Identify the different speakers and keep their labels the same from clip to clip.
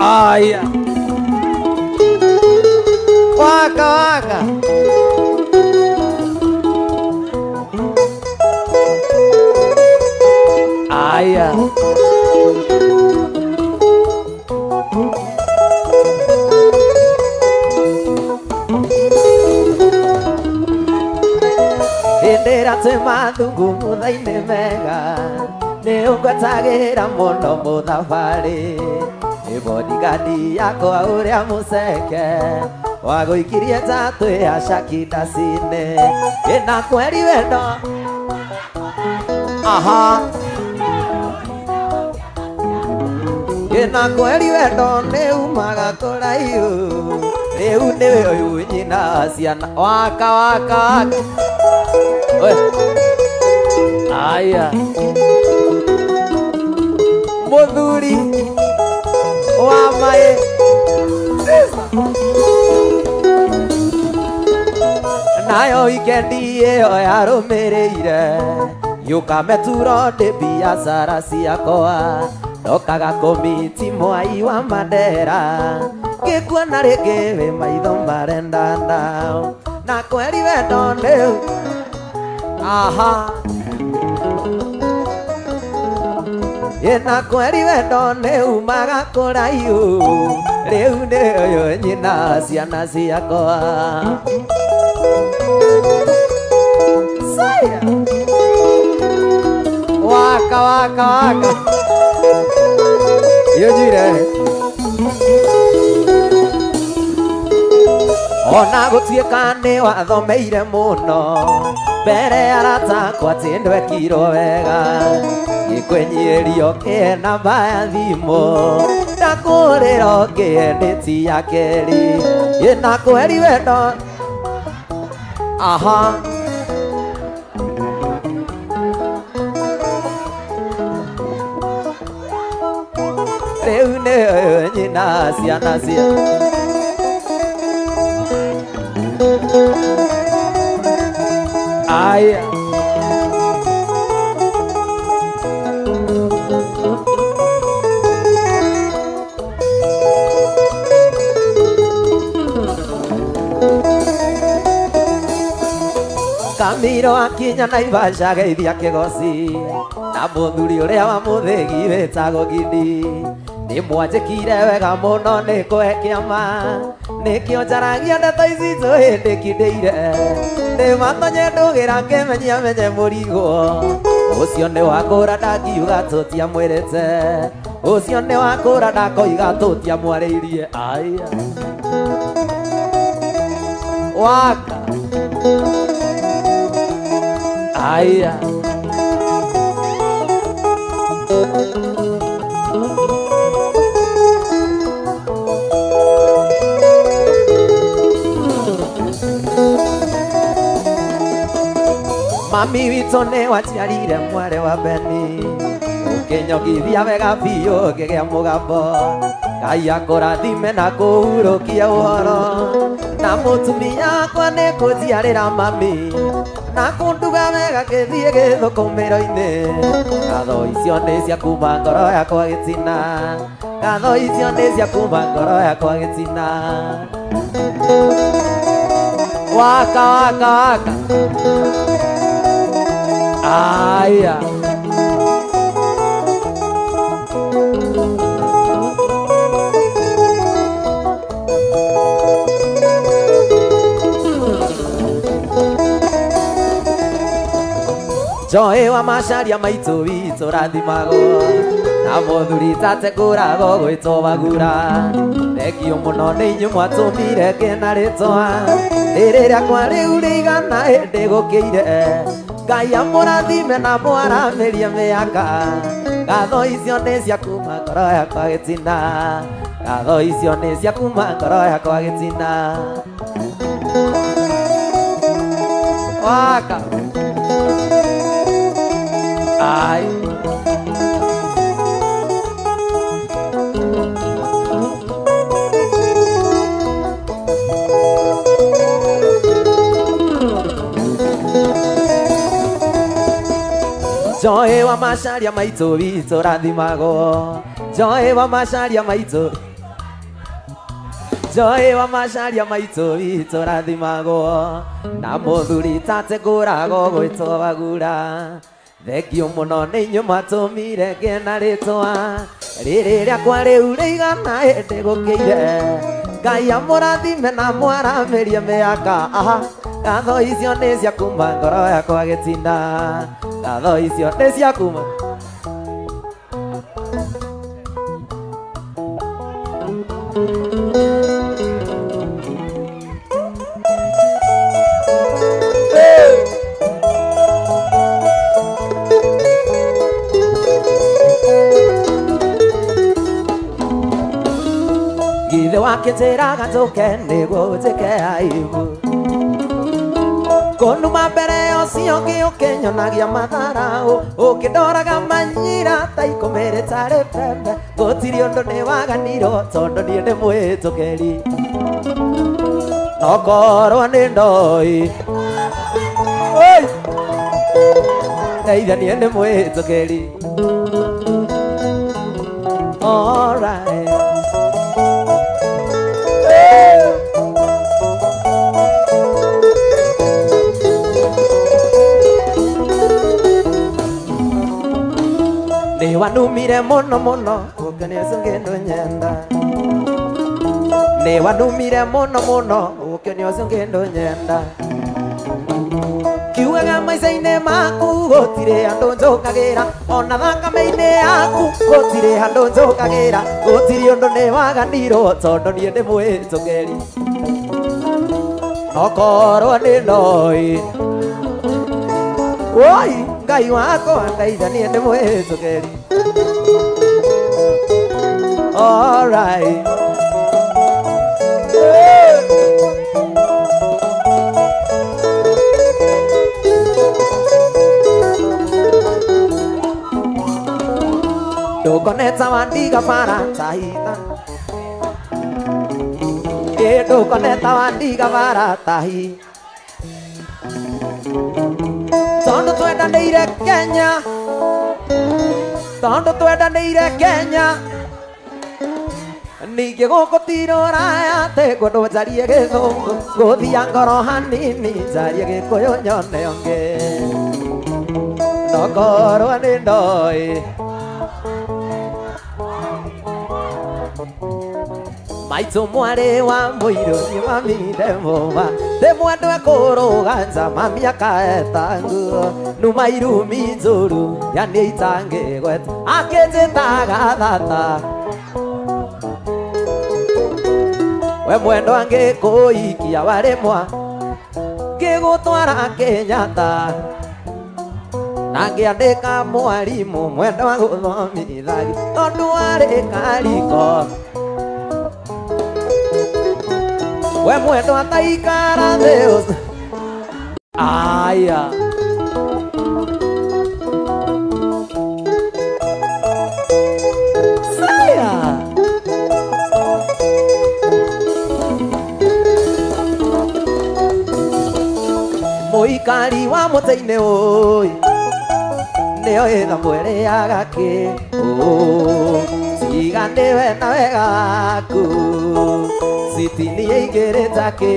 Speaker 1: Aya. Waka waka. Aya. Hĩndĩ twĩ mathungu mũthainĩ mega nĩ ũngwatagĩra mũno mũthabarĩ nĩ bodigadi yakwa ũrĩa mũceke wagũikirie ta twĩ acakindacine ĩna kweri wendo aha ĩna kweri wendo nĩ umaga kũraihu rĩu nĩwe ũyũ nyina ciana waka waka waka. Oi. Aya. Muthuri wa mae. Nayo wikendi ĩyo yarũmĩrĩire yũka meturo ndĩ biacara ciakwa ndokaga kũmiti mwai wa Mandera ngĩkuona rĩngĩ wĩ maitho marendana na kweri wendo nĩu. Aha. Ĩna kweri wendo nĩ umaga kũraihu rĩu nĩ ũyũ nyina ciana ciakwa. Saya. Waka waka waka. Yojire. Ona gũtuĩka nĩ wathomeire mũno mbere arata akwa atĩ ndwekirwo wega gĩkwenyiĩrio kĩe namba ya thimũ ndakũrĩro kĩendĩti ya kerĩ ĩna kweri wendo. Aha. Rĩu nĩ nyina ciana cia Aya. Kamiro akinya Naivasha geithia kĩgoci na mũthuri ũrĩa wa mũthĩgi wĩtagwo Gidi nĩ mwanjĩkire wega mũno nĩ kũhe kĩama nĩkĩo njaragia ndeto ici njũĩ ndĩkindĩire nĩ matonye ndũgĩra ngĩmenyia menye mũrigo ũcio nĩ wakũra ndangiuga tũtiamwĩrĩte ũcio nĩ wakũra ndakoiga tũtiamwarĩirie. Aya. Waka. Aya. Mami witũ nĩ waciarire mwarĩ wa Beni ũkĩnyongithia wega biũ ngĩgĩa mũgambo Ngai akũrathime na kũhurũkia ũhoro na mũtumia akwa nĩ kũnjiarĩra mami na kũnduga wega ngĩthiĩ gĩthũkũmĩro-inĩ ngatho icio nĩ cia kuma ngoro yakwa gĩtina ngatho icio nĩ cia kuma ngoro yakwa gĩtina. Waka waka waka. Aya. Joe wa macaria maitũ witũ rathimagwo na mũthuri tate kũragwo gwĩtwo Wagura thengio mũno nĩ inyuĩ mwatũmire ngĩna rĩtwa rĩrĩ rĩakwa rĩu rĩigana hĩndĩ gũkĩire Ngai amũrathime na mwaramĩrie mĩaka ngatho icio nĩ cia kuma ngoro yakwa gĩtina ngatho icio nĩ cia kuma ngoro yakwa gĩtina. Waka. Ai. Joy wa macaria maitũ witũ rathimagwo Joy wa macaria maitũ Joy wa macaria maitũ witũ rathimagwo na mũthuri tate ngũragwo gwĩtwo wagura thengio mũno nĩ inyuĩ mwatũmire ngĩe na rĩtwa rĩrĩ rĩakwa rĩu rĩigana hĩndĩ gũkĩire Ngai amũrathime na mwaramĩrie mĩaka aha ngatho icio nĩ cia kuma ngoro yakwa gĩtina ngatho icio nĩ cia kuma Githĩ wakĩnjĩraga njũke nĩguo njĩke aibu Kũnuma mbere ũcio ũngĩ ũkĩnyonagia matharaũ ũkĩndoraga manyira ta ikũmĩrĩ tarĩ pembe gũtirĩ ũndũ nĩwaganirwo tondũ niĩ ndĩ mwĩtũkĩri nokorwo nĩ ndoĩ oi ndeithia niĩ ndĩ mwĩtũkĩri Alright. Nĩwanumire mũno mũno ũkenia ũcio ngĩndũ nyenda Nĩwanumire mũno mũno ũkenia ũcio ngĩndũ nyenda Kiugaga maica-inĩ maku gũtirĩ handũ njũkagĩra ona thakame-inĩ yaku gũtirĩ handũ njũkagĩra gũtirĩ ũndũ nĩwaganirwo tondũ niĩ ndĩ mwĩtũkĩri nokorwo nĩ ndoĩ Oi, Ngai wakwa ndeithia niĩ ndĩ mwĩtũkĩri Alright. Ndũkoneta wandiga bara tahitha Ndũkoneta wandiga bara tahi Tondũ twendanĩire Kenya Tondũ twendanĩire Kenya Ningĩ gũkũ ti rũraya atĩ ngwendwo njarie gĩthũngũ ngũthia ngoro hanini njarie gĩkũyũ nyone ũngĩ nokorwo nĩ ndoĩ Maitũ mwarĩ wa mũirũ nĩ mami ndemũma ndĩmwendwe kũrũga nja mami akaeta nguo numa irumi njũru yani itangĩgweta akĩnjĩtaga thata we mwendwa ngĩkũikia warĩmwa ngĩgũtwara Kenyatta na ngĩandĩka mwarimũ mwendwa gũthomithagia tondũ warĩ kariko we mwendwa taikara thĩ aya Saya Mũikari wa mũtĩ-inĩ ũyũ nĩoĩ thamwere ya gakĩ tiga nĩwe na wega waku citini ĩingĩrĩte kĩ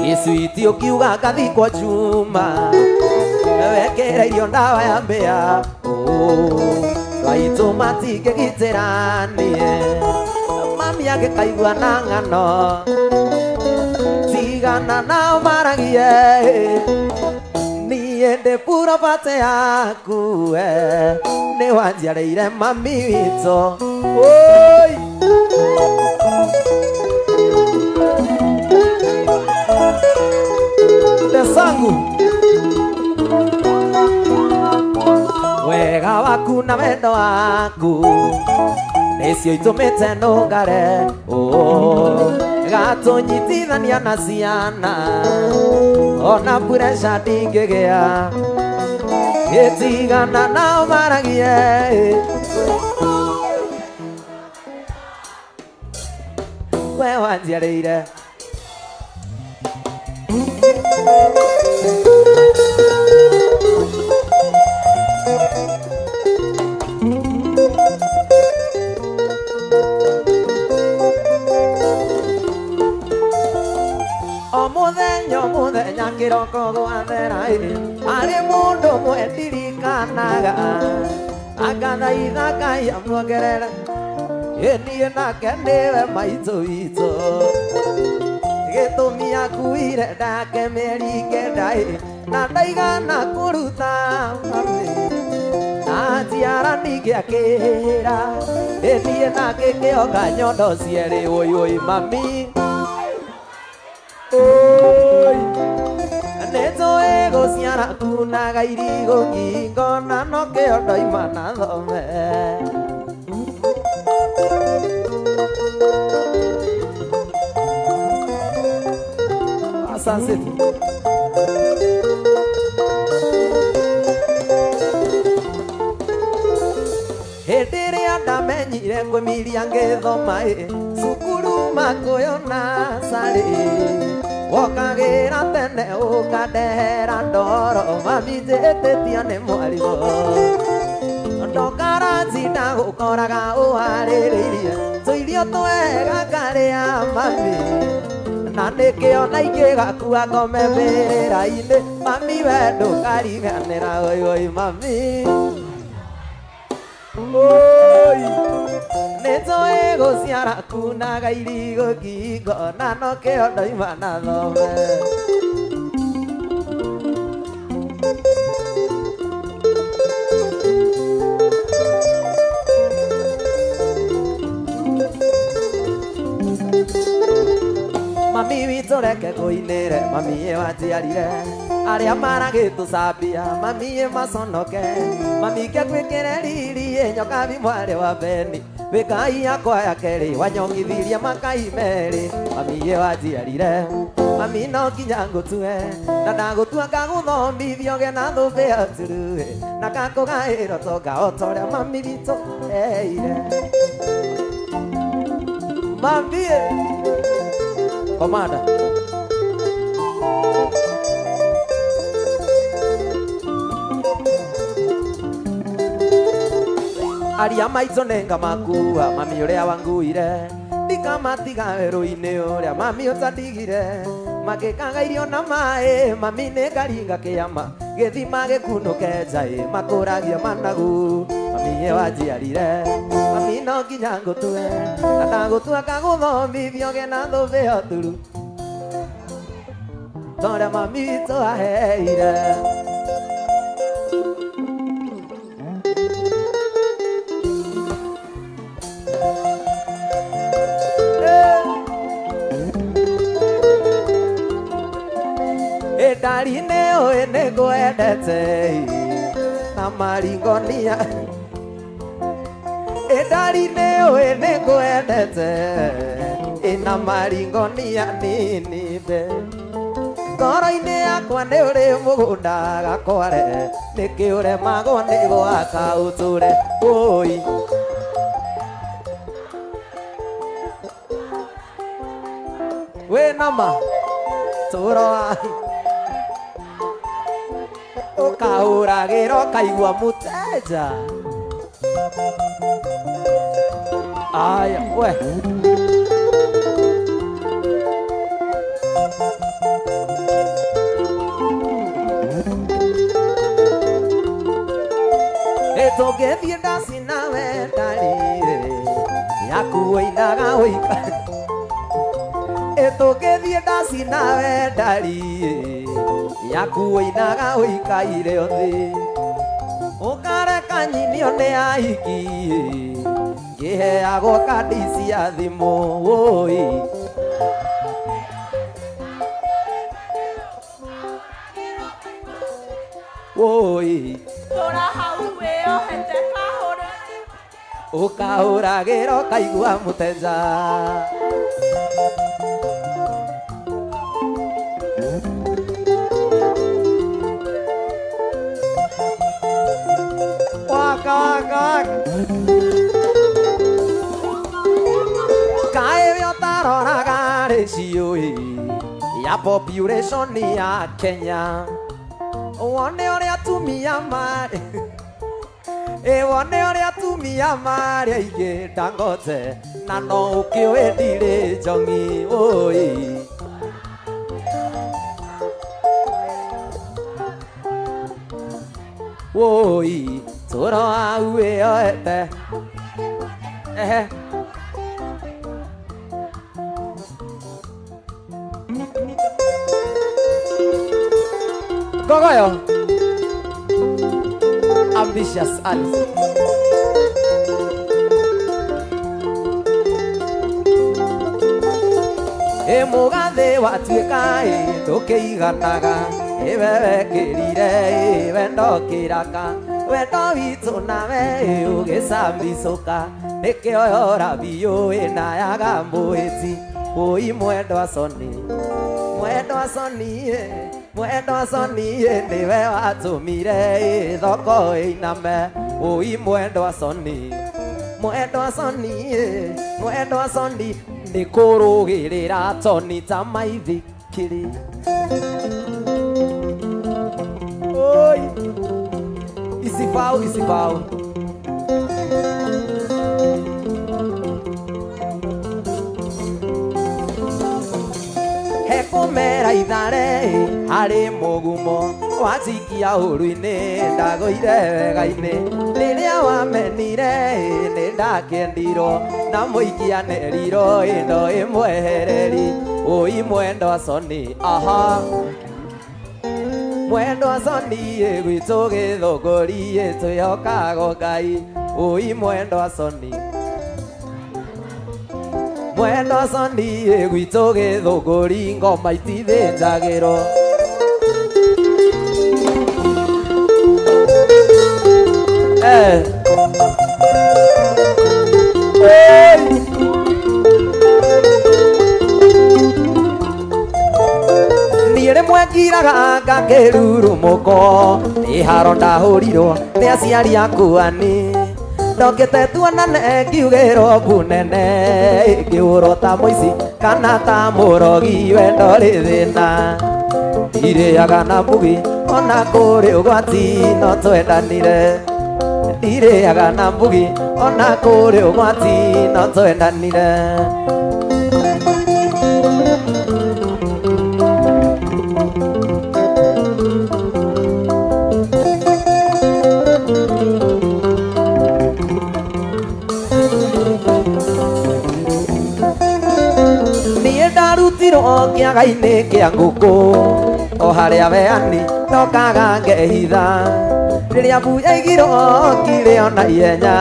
Speaker 1: gĩcuiti ũkiuga ngathikwo Juma wekĩra irio ndawa ya mbĩa twaitũ matingĩgitĩranie mami angĩkaigua na ng'ano tigana nao maragie niĩ ndĩ purobate yaku nĩ wanjiarĩire mami witũ oi Sangu wega waku na wendo waku nĩcio itũmĩte nũngare gatũnyitithania na ciana ona pureca ndingĩgĩa gĩtigana nao maragie we wanjiarĩire Kĩroko gwathera arĩ mũndũ ũmwe ndirikanaga akathaitha Ngai amuongerere ĩ niĩ nake nĩwe maitũ witũ gĩtũmi akuire ndake mĩeri kenda na ndaigana kũruta mami na njiara ningĩ akĩra ĩ niĩ nake kĩoka nyondo cierĩ wũi wũi mami oi nĩnjũĩ gũciara kunaga irigũ ngingo na nokĩo ndoima na thome. Asante. Hĩndĩ ĩrĩa ndamenyire kwĩmiria ngĩthoma cukuru Makũyũ na Carĩ wokagĩra tene ũkandehera ndoro mami njĩtĩtia nĩ mwarimũ ndokarathi ndagũkoraga ũharĩrĩirie tũirio twega ngarĩa mami na nĩkĩo na ingĩgakua ngome mbĩrĩra-inĩ mami we ndũkariganĩra oi oi mami oi nĩnjũĩ gũciara kunaga irigũ ngingo na nokĩo ndoima na thome. Mami witũ reke ngũinĩre mami ĩ wanjiarire arĩa maragĩtũcambia mami ĩ maconoke mami ngĩgwĩkĩre riri ĩ nyokabi mwarĩ wa Beni wĩkai yakwa ya kerĩ wanyongithirie makai merĩ mami ĩ wanjiarire mami no nginya ngũtue na ndagũtua ngagũthomithia ũgĩe na thũmbĩ ya njuru na ngakũgaĩra ũtonga o ta ũrĩa mami witũ eire mami ĩ Komanda. Aria maitũ nĩngamakua mami ũrĩa wanguire ndikamatiga werũ-inĩ ũrĩa mami ũtandigire makĩkaga irio na maĩ mami nĩngaringa kĩama gĩthima gĩkunũke njaĩ makũragia managu mami ĩ wanjiarire mami no nginya ngũtue na ndagũtua ngagũthomithia ũgĩe na thũmbĩ ya ũturu ta ũrĩa mami witũ aheire. Ndari nĩ ũĩ nĩngwendete na maringonia ndari nĩ ũĩ nĩngwendete na maringonia nini be ngoro-inĩ yakwa nĩ ũrĩ mũgũnda gakware nĩkĩ ũremagwo nĩ gwaka ũtũre ũi wĩ nama tũro ũkahũragĩra ũkaigua mũteja aya we tũngĩthiĩ ndaci nawe ndarĩ yaku ũinaga ũika tũngĩthiĩ ndaci nawe ndarĩ yaku ũinaga ũikaire thĩ ũkareka nyinio nĩ ahiki ngĩheagwo kandi cia thimũ wũi wũi
Speaker 2: Tũra hau wĩyohete kahũre
Speaker 1: ũkahũragĩra ũkaigua mũteja. Waka waka waka kaĩ we ũtaroraga rĩciũ ya population ya Kenya wone ũrĩa atumia marĩ wone ũrĩa atumia marĩ aingĩ Dangote na no ũkĩũĩ ndirĩ njong'i ũi. Woi tũra hau wĩyoete. Ehe. Gogoyo. Ambitious Alice. E mũgathĩ watuĩka ĩ ndũkĩiganaga ĩwe wekĩrire ĩ wendo kĩraka wendo witũ nawe ĩ ũgĩcambicũka nĩkĩo yora biũ ĩna yaga mũhĩti ũi mwendwa Soni mwendwa Soni ĩ mwendwa Soni ĩ nĩwe watũmire ĩ thoko ĩiname ũi mwendwa Soni mwendwa Soni ĩ mwendwa Soni nĩ kũrũgĩrĩra toni ta maithikiri. Oi isibau isibau. Hekũmera ithare harĩ mũgumo wanjikia ũru-inĩ ndagũire wega-inĩ rĩrĩa wamenire nĩ ndakĩendirwo na mũikia nerirwo ĩndo ĩmwehereri ũi mwendwa Soni aha mwendwa Soni gwitũ gĩthũngũri twĩhokago Ngai ũi mwendwa Soni mwendwa Soni gwitũ gĩthũngũri ngoma itithĩnjagĩrwo. Eh. Niĩ rĩmwe ngiraga ngakĩrurumũko nĩ haro ndahũrirwo nĩ aciari akuani ndokĩte tuonane ngiugĩrwo mbu nene ngĩhũrwo ta mũici kana ta mũrogi wendo rĩ thĩna ndirĩaga na mbugi ona kũrĩ ũgwati no twendanire ndirĩaga na mbugi ona kũrĩ ũgwati no twendanire. Niĩ ndarutirwo kĩaga-inĩ kĩa ngũkũ o harĩa weani ndokaga ngehitha rĩrĩa mbu yaigirwo ngirĩ ona ihenya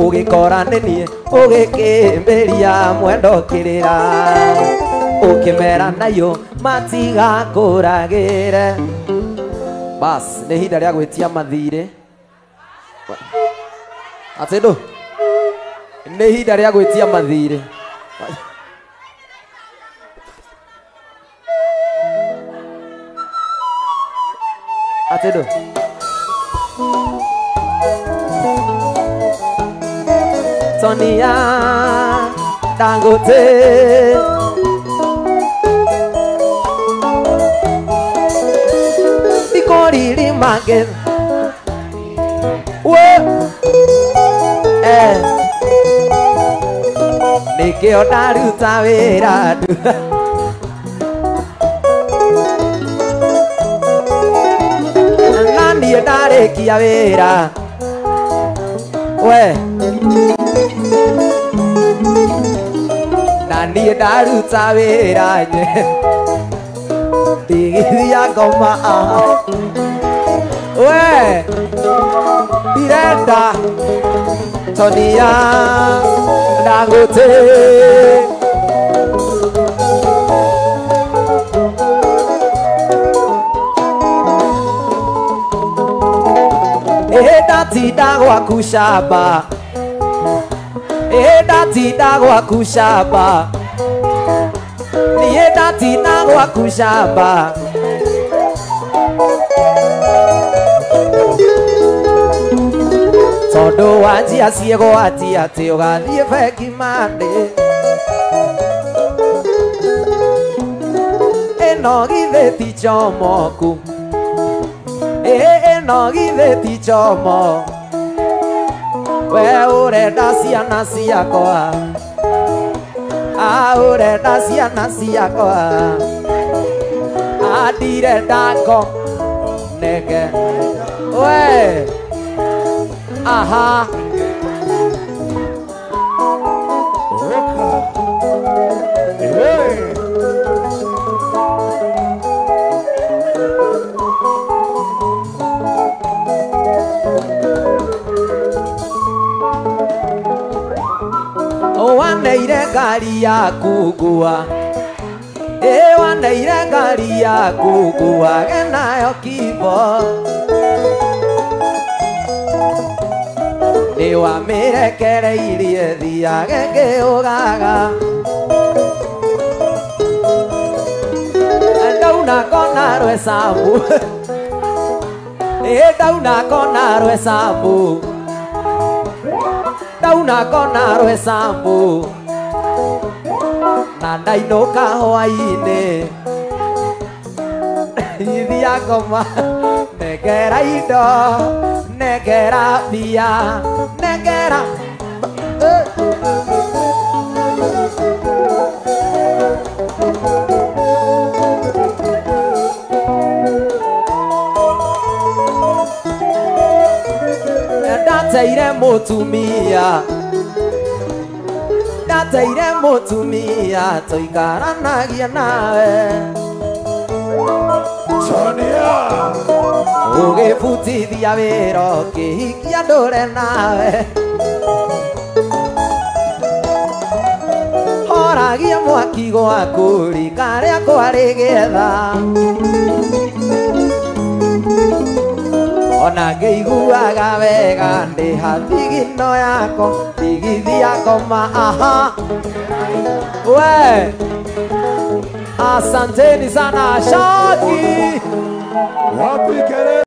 Speaker 1: ũgĩkora nĩ niĩ ũgĩkĩmbĩria mwendo kĩrĩra ũkĩmera nayo matigakũragĩre. Bas nĩ ihinda rĩa gwĩtia mathirĩ atĩ ndũ nĩ ihinda rĩa gwĩtia mathirĩ. Atĩ ndũ Sonia Dangote Ndikoriri mange we eh nĩkĩo ndaruta wĩra na niĩ ndarĩkia wĩra we na niĩ ndaruta wĩra nye ndigithia ngoma we ndirenda Sonia Dangote. Ndatinda gwaku camba ndatinda gwaku camba niĩ ndatinda gwaku camba tondũ wanjia ciĩgwati atĩ ũgathiĩ bengi Monday ĩno githĩ ti njomoku ĩno githĩ ti njomo we ũrenda ciana ciakwa a ũrenda ciana ciakwa a ndirenda ngo nenge. We aha. Waneire ngari yaku ngua, ĩ waneire ngari yaku nguage nayo kibo. Nĩ wamĩrekereirie thiage ngĩũgaga. Ndauna kona rwecabu, ĩ ndauna kona rwecabu, ndauna kona rwecabu. Na ndainũka hwainĩ ithia ngoma, nengera indo, nengera mbia, nengera. Ndateire mũtumia, ndateire mũtumia tũikaranagia nawe. Ũgĩbutithia wĩra ũkĩhikia ndũre nawe. Horagia mwaki gwaku rika rĩakwa rĩgĩetha. Ona ngĩiguaga wega ndĩ hathigino yako, ndigithia ngoma aha. We asanteni sana Shaki.
Speaker 3: Wapi kelele?